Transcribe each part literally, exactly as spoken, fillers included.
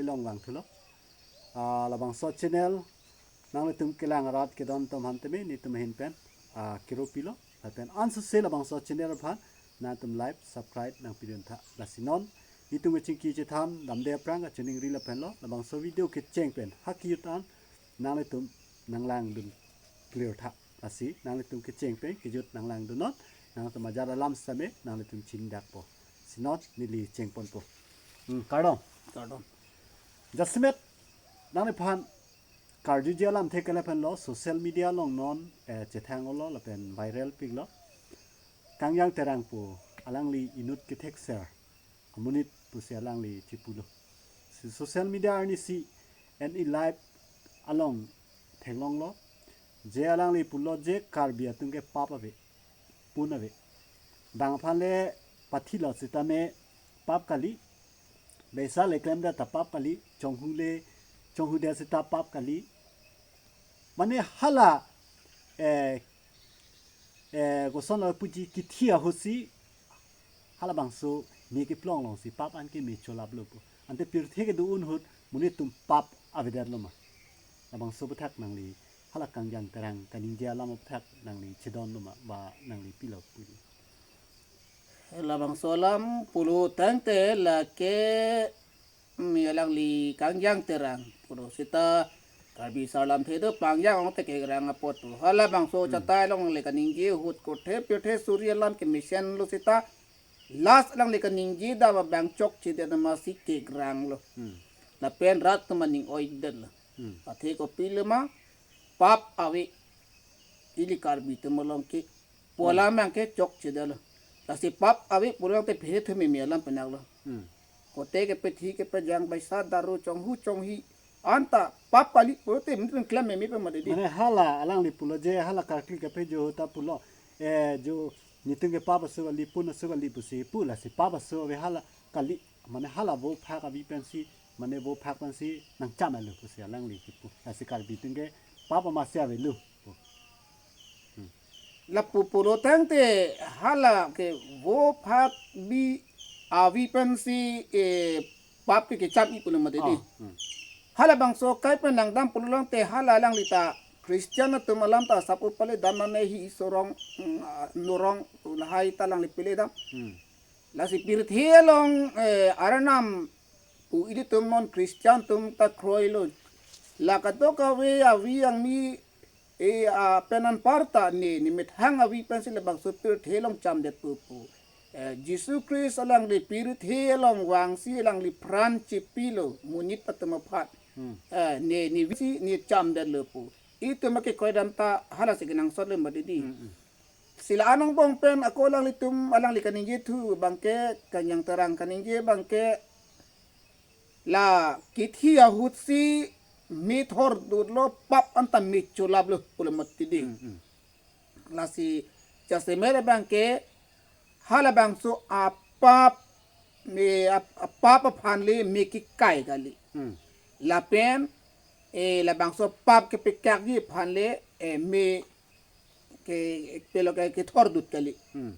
Long vangthulo. Ah, labangso channel nanglitum kelang arat kedon atum aphan tame netum ahin pen, ah, kiru pilo. Lapen ansose labangso channel aphan nangtum like, subscribe nangpidun tha. Lasi non netum kachingki chethan damde aphrang kachiningri lapen lo labangso video kecheng pen ha kejut an nanglitum nanglangdun clear tha. Lasi nanglitum kecheng pen kejut nanglangdun non, nangtum ajat alam same nanglitum chindakpo. Si non neli chengponpo. Hmm, kardom. Kardom. Jasemet nangliphan karjuji alamthe ke lapen lo social media along non, eh, chethang olo lapen viral piklo. Kangjang Terang pu alangli inut kethekser amonit pusi alangli chipulo. Si social media arnisi N E Live along theklonglo. Je alangli pulo je Karbi atum ke pap ave, pun ave. Bang aphan le pathilo sitame pap kali. Beisa le klemdet ta pap kali. Chonghu le, chonghudet sita pap kali. Mane hala, eh, eh, kosonlo puji kithi ahutsi halabangso me keplong alongsi pap an ke me cholaplo pu. Ante pirthe kedo-an ahut monit atum pap avedetlo ma? Labangso aphuthak nangli hala Kangjang Terang kaningje alam aphuthak nangli chedonlo ma, ba nangli pilo puji? Labangso alam pulo tangte lake, mm, alangli Kangjang Terang pulo sita Karbi asar alamthe do Kangjang ong te kekrang apot pu. Halabangso, hmm, chatai along le kaningje ahut kothe pirthe suri alam kemesenlo sita last alangli kaningje dam abang chokchedet amatsi kekranglo. Hmm. Lapen rat atum aning oidetlo. Hmm. Athe kopilo ma, pap ave ili Karbi atum along ke pu alam abang ke chokchedetlo. Lasi pap ave pu alam te phere thume me alam penaklo. Hmm. Kote kepethi kepejang beisa daru chonghu chonghi anta pap kali pulote mintin klem meme pe mati di. Mane hala alangli pulo je hala karkli kepejo ta pulo. Eh, jo netum ke pap aso kali, pun aso kali pusi pu, lasi pap aso ave hala kali. Mane hala vo phak avi pensi, mane vo phak pensi nangcham alo pusi alangli kipu. Lasi Karbi atum ke pap amatsi avelo pu. Hmm. Lapu pulo tangte hala ke vo phak bi avi pensi, eh, pap ke kecham i pulo mati di. Ah, hmm. Halabangso kai pen nangdam pulo tangte hala alangli ta Christian atum alam ta sapu pale dam nane hi isorong, mm, ah, norong lahai ta alangli pele dam. Hmm. Lasi pirthe along, eh, arnam pu ilitum non Christian atum ta kroilo. La kadokave avi angmi, eh, ah, pen anparta ne, ne methang avi pensi labangso pirthe along chamdet pu pu. Eh, Jisu Christ alangli pirthe along vangsi alangli pran chepilo monit atum aphan. Hmm. Eh, ne, ne visi ne chamdetlo pu. Itum akekroi dam ta halasi kenangsotlo mati di. Hmm, hmm. Si la anong bong pen ako alanglitum, alangli kaningje thu abang ke, Kangjang Terang kaningje abang ke, la kithi ahutsi me thordutlo, pap anta me cholaplo pulo mati di. Hmm, hmm. Lasi jasemet abang ke halabangso apap, me ap-, apap aphan le me kekai kali. Hmm. Lapen, eh, labangso pap kepekakji aphan le, eh, me ke, pelo ke, kethordut kali. Hmm.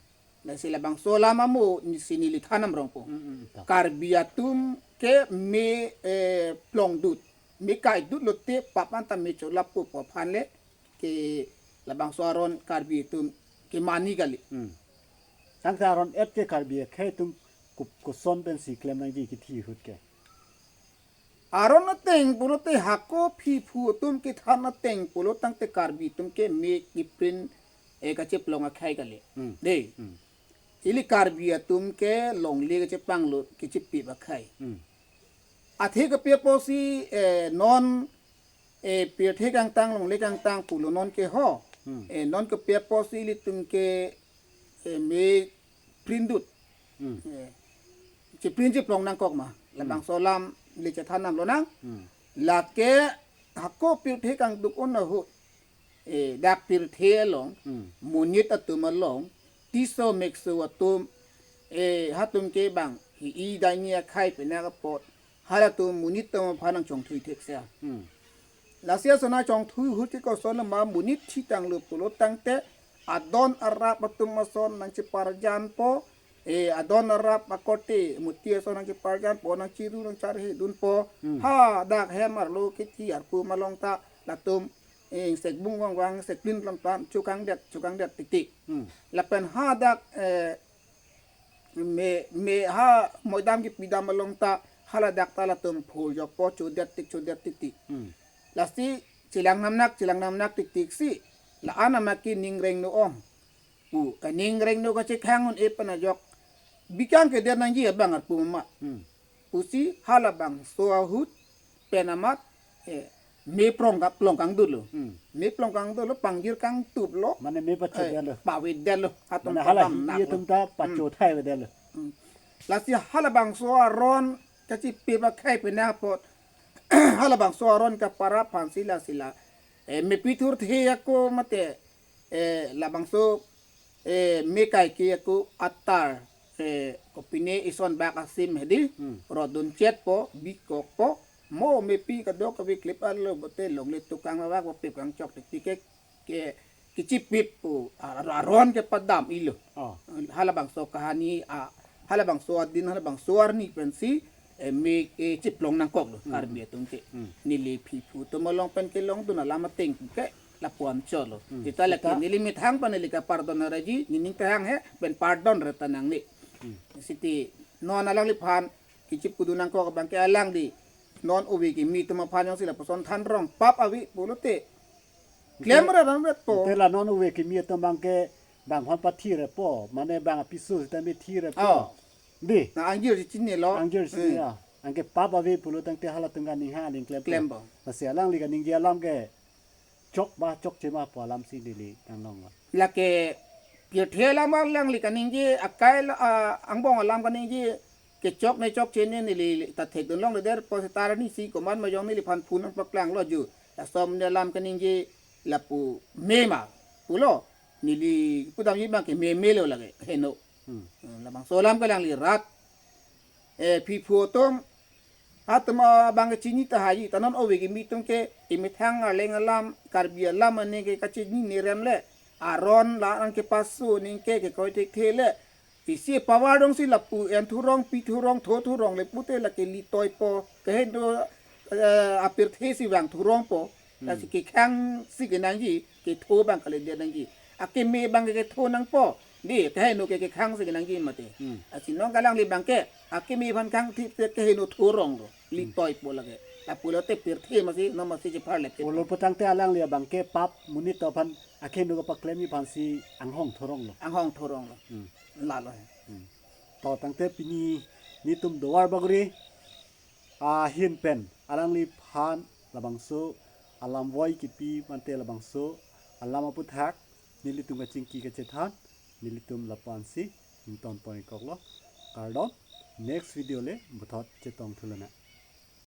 Lasi labangso alam amo nisi neli than damrongpo. Hmm, hmm, ta. Karbi atum ke me, eh, plongdut, me kaidut lote pap anta me cholappo pu aphan le ke labangso aron Karbi atum kemani kali. Hmm. Tangte aron et ke Karbi akhei atum ko-, koson pensi klem nangji kithi ahut ke? Aron ateng pulote hako phiphu atum kethan ateng pulo tangte Karbi atum ke me keprin, eh, kacheplong akhei kali. Hmm. De. Hmm. Ili Karbi atum ke longle kachepanglo, kachepip akhei. Hmm. Athe kepi apotsi, eh, non, eh, pirthe kangtang longle kangtang pulo non ke ho. Hmm. Eh, non kepi apotsi ilitum ke, eh, me prindut. Hmm. Eh, cheprin cheplong nangkok ma. Hmm. Labangso alam le chethan damlonang. Hmm. Lake hako pirthe kangduk-un ahut, eh, dak pirthe along, hmm, monit atum along, tiso mekso atum, eh, hatum ke bang hi-i daini akhei penak apot, halatum monit atum aphan nangchongthui thekse. Hmm. Lasi ason nangchongthui ahut ke kosonlo ma, monit thitanglo pulo tangte adon arap atum ason nangcheparjanpo, E, adon arap akorte, muti ason nangkeparjan po, nangchiru nangcharhe dunpo. Hmm. Hadak hem arlo kithi arpu malong ta latum, e, sekbung wangwang, sekpin plangplang, chukangdet, chukangdet tiktik. Hmm. Lapen hadak, e, me, me ha moidam kipidam along ta, haladak ta latum phurjokpo, chodet tik, chodet tiktik. Hmm. Lasi chelang namnak, chelang namnak tiktiksi, la-an amat ke ning rengno ong pu, kaning rengno kachekhang un-e pen ajok bikang kedet nangji abang arpu ma. Hmm. Pusi halabangso ahut pen amat, e, me prong ka, plong kangdolo. Hmm. Me plong kangdolo, pangjir kangtuplo. Mane me pacho, e, detlo. Pavedetlo. Atum, mane hala padam hi naklo. Atum ta pacho, hmm, thai avedetlo. Hmm. Lasi halabangso aron kachipip akhei penang apot, halabangso aron kapara aphansi lasi la, e, me pithurthe ako mate, e, labangso, e, me kaike ako atar, e, kopine ison bak asim hedi, hmm, rodun chetpo, bikokpo, mo mepi kadokave klip arlo bote longle tukang awak bo pip kangchok tiktik ke, ke, kechipip pu, a, aron kepadam ilo. Oh. Halabangso kahani, a, halabangso adin, halabangso arni pensi, e, me, e, chiplong nangkoklo, hmm, Karbi atum ke. Hmm. Neli phiphu atum along pen kelongdun alam ateng ke lapu-an cholo. Hmm. Seta lake, seta neli methang pa neli kapardon araji, nening tahang he, pen pardon reta nangne. Hmm. Siti non alangliphan kechipudun nangkok abang ke alangli non ove kimi atum aphan jongsi lapuson than rong pap ave pulote klem ra bang vet po. Te la non ove kimi atum abang ke bang aphan pathir po, mane bang apiso sita methir po. Oh. Di. Na angjir si chinilo. Angjir si, hmm, ya. Anke pap ave pulo tangte halatum kaningha aling klem po. Klem po. Lasi alangli kaningje alam ke chok ba chokche ma pu alamsi neli nanglong ma. Lake pirthe alam alangli kaningje akai la, a, angbong alam kaningje kechok ne chokche ne neli ta thekdun longledet po, seta arnisi komat ma jong neliphan phun nangpaklanglo ju. Laso ne alam kaningje lapu me ma pulo. Neli pudamji abang ke me melo lake heno. Hmm. Hmm, labangso alam ke alangli rat. E, phiphu atum, atum abang ke chini tahai, ta non ove kimi atum ke, emethang arleng alam, Karbi alam ane ke kachini nerem le, aron la-an kepaso ningke ke koi thekthe le, isi power dongsi lapu en thurong, pi thurong, tho thurong le pute lake litoipo, keheno, e, apirthe si vang thurongpo, hmm, lasi kekhangsi kenangji, ketho abang kalidet nangji. Akeme abang ke ketho nangpo. Di, keheno ke kekhangsi kenangji mate. Hmm. Lasi non alangli abang ke, akeme aphan khangthip te keheno thuronglo. Hmm. Litoipo lake. Lapulote pirthe masi, non masi chepharle. Pulo putangte alangli abang ke pap monit aphan akheno kapaklemji aphansi anghong thuronglo. Anghong thuronglo. Hmm. Lalo he. Hmm. To tangte pini netum Duar Bagori ahin pen alangliphan labangso alam voi kipi mate labangso alam aputhak nelitum kachingki kachethan nelitum lapu-ansi ingtonpon-ik koklo. Kardom, next video le puthot chetong thulonang.